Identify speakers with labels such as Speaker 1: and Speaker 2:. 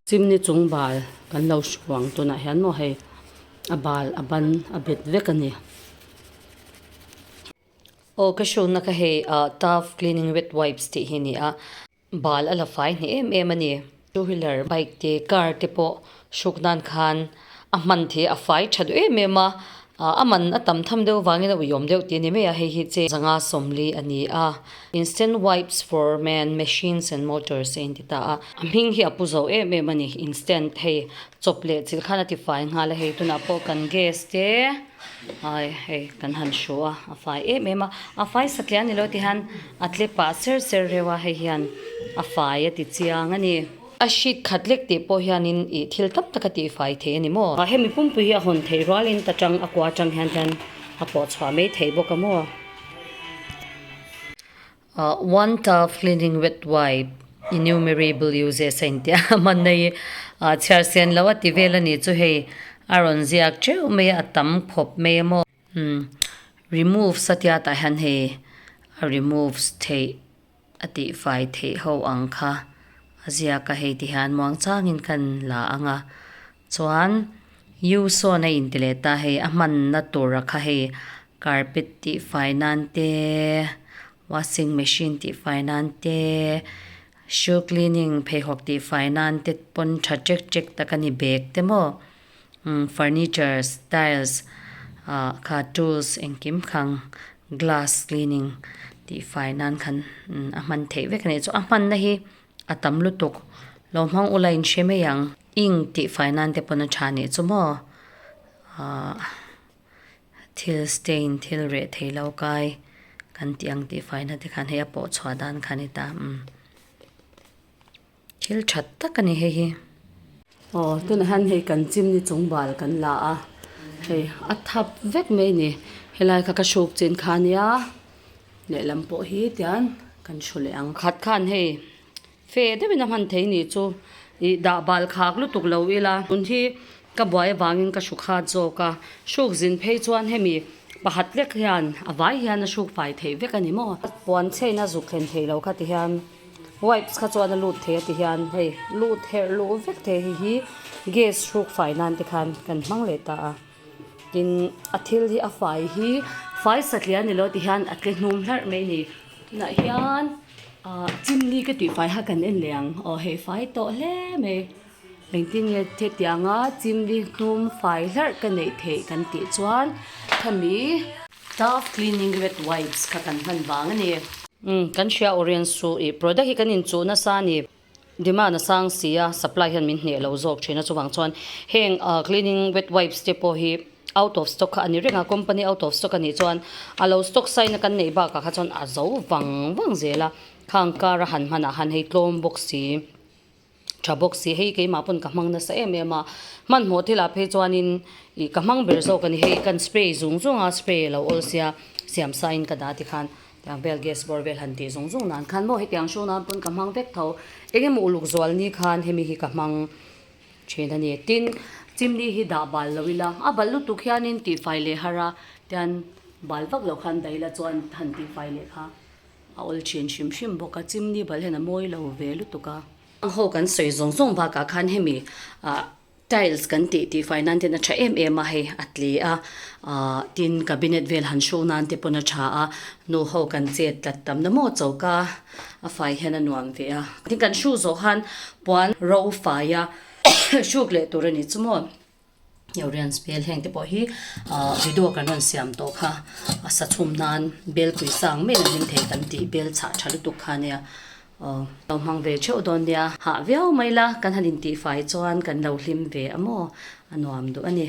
Speaker 1: Chimney chung bal kan lo hruang tunah hian maw hei a bal a ban a bet vek a ni. Aw ka hruhna kha hei ah Dove cleaning wet wipes tih hi a ni a. Bal a la fai hneh em em a ni. Two wheeler bike te car te pawh hruk nan khan a hman thei a fai tha duh em em a a man a tam tham deuh vangin a uiawm deuh tih a ni mai a hei hi che zanga sawmli a ni a instant wipes for men machines and motors a inti ta a a hming hi a pu zo em em a ni instant hei chawp leh chilh khan a ti fai nghal a hei tunah pawh kan gas te. Ai hei kan han hru a a fai em em a a fai satliah a ni lo ti hian a tle pah ser ser reuh a hei hian a fai a ti chiang a ni. A sheet khat lek tih pawh hianin ih thil tam tak a tih fai thei a ni maw. Hemi pumpui hi a hawn theih rualin ta tang a kua atang hian hian a pawh chhuah mai thei bawk a maw. One Dove Cleaning Wet Wipe Innumerable Uses a intia a hmanna hi chhiar sen loh a ti vel a nih chu hei a rawn ziak teuh mai a a tam khawp mai a maw. Removes a tia tah hian hei a removes theih a tihfai theih ho ang kha a ziak a hei ti hian muang changin khan la ang a chuan U sawn a inti leh ta hei a hmanna tura kha hei Carpet tihfai nan te, washing machine tihfai nan te, shoe cleaning pheikhawk tihfai nan te pawn tha ṭek ṭek tak a ni bag te maw umm furnitures tiles ah kha tools engkim khang glass cleaning tihfai nan khan a hman theih vek a nih chu a hmanna hi a tam lutuk lo hmang ula in hre mai ang ink tihfai nan te pawn a tha nih chu maw ahh. Thil stain thil reh thei lo kai kan tih ang tih faina te khan hei a pawh chhuah dan kha a ni ta umm thil that tak a ni hei hi. Aw tunah hian hei kan chimni chung bal kan la a hei a thap vek mai a ni helai kha ka hruk chin kha a nia lehlam pawh hi tian kan hru leh ang. Khat khan hei Fe deuhin a hman thei nih chu ih dah bal khak lutuk lo ila tun hi ka buai avangin ka hru khat zawk a, hruk zin phei chuan hemi pakhat lek hian a vai hian a hruk fai theih vek a ni maw. Puan chheina zuk thlen thei lo kha ti hian wipes kha chuan a lut thei a ti hian hei lut herh luh vek thei hei hi gas hruk fai nan te khan kan hmang leh ta a, tin a thil hi a fai hi fai satliah a ni lo ti hian a tle hnum hlarh mai a ni tunah hian. Ahh chimni ka tih fai kha kan en leh ang aw hei fai tawh hle mai engtin nge hetianga chimni hnum fai hlarh ka neih theih kan tih chuan khami Dove cleaning wet wipes kha kan hman vang a ni. Umm kan hria Orient su ih product hi kan inchuh nasa a ni demand a sang si a supply hian min hneh lo zawk thin a chuvang chuan heng ah cleaning wet wipes te pawh hi out of stock kha a ni reng a, company out of stock a nih chuan a lo stock sign a kan neih bakah kha chuan a zo vang vang zel a, khang car a han hmanah han hei tlawm bawk si tha bawk si hei keimah pawn ka hmang nasa em em a, hmanhmawh thilah phei chuanin ih ka hmang ber zawk a ni hei kan spray zung zung a spray a lo awl sia siam sa in ka dah tikhan tiang vel gas bawr vel han tih zung zung nan khan maw hetiang hru nan pawn ka hmang vek tho eng emaw uluk zual ni khan hemi hi ka hmang. Thin a ni. Tin, chimni hi dah bal lo ila, a bal lutuk hianin tihfai leh har a, tian bal vak loh khan daih ila chuan han tihfai leh kha a awl thin hrim hrim bawk a, chimni bal hian a mawi lo ve lutuk a. Ang ho kan sawi zawng zawng bakah khan hemi ah tiles kan tih tihfai nan ten a tha em em a hei a tle a, ah tin cabinet vel han hruh nan te pawn a tha a, nu ho kan chet tlat tam na maw choka a fai hian a nuam ve a. Tin kan hruh zawh khan puan ro fai a hruk leh tur a ni chu maw. Orion spell heng te pawh hi ah video kan rawn siam tawh kha a sa chhum nan bel pui sang mai an hlim thei kan tih bel chhah tha lutuk kha nia aw lo hmang ve theuh dawn nia hah viau mai la kan han intih fai chuan kan lo hlim ve a maw a nuam duh a ni.